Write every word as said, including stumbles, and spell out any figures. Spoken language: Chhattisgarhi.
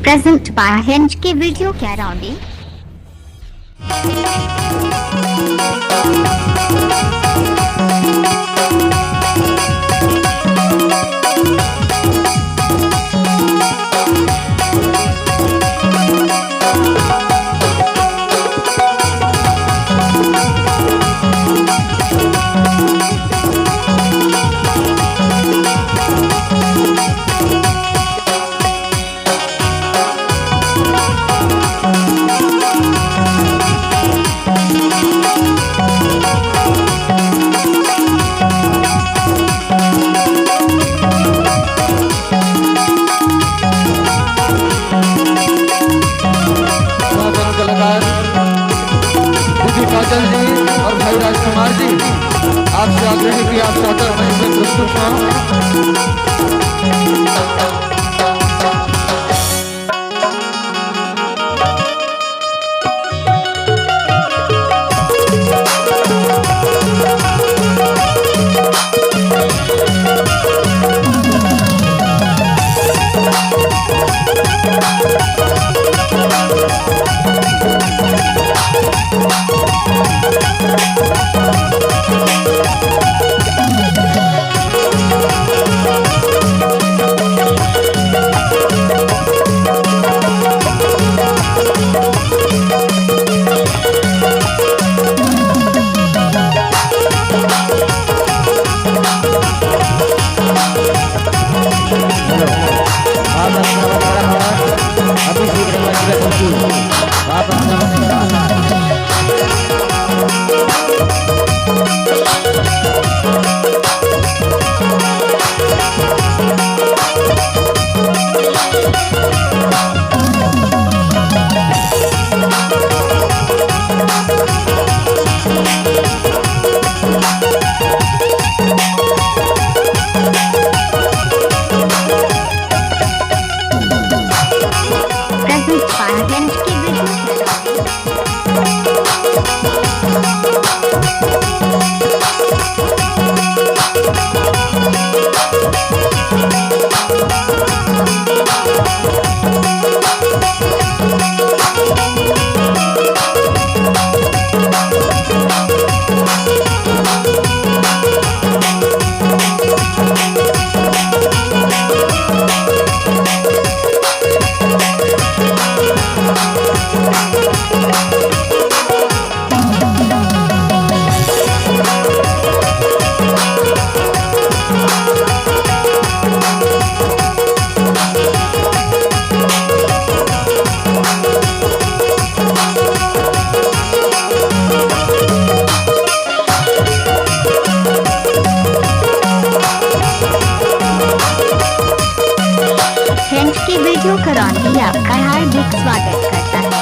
Present by Hinge के video Karaundi। कलाकार दीदी काजल जी और भाई राजकुमार जी, आपसे आग्रह है कि आप सादर मंच में प्रस्तुत हों। Present by Hinge के video। Hinge के video Karaundi आपका हार्दिक स्वागत करता है।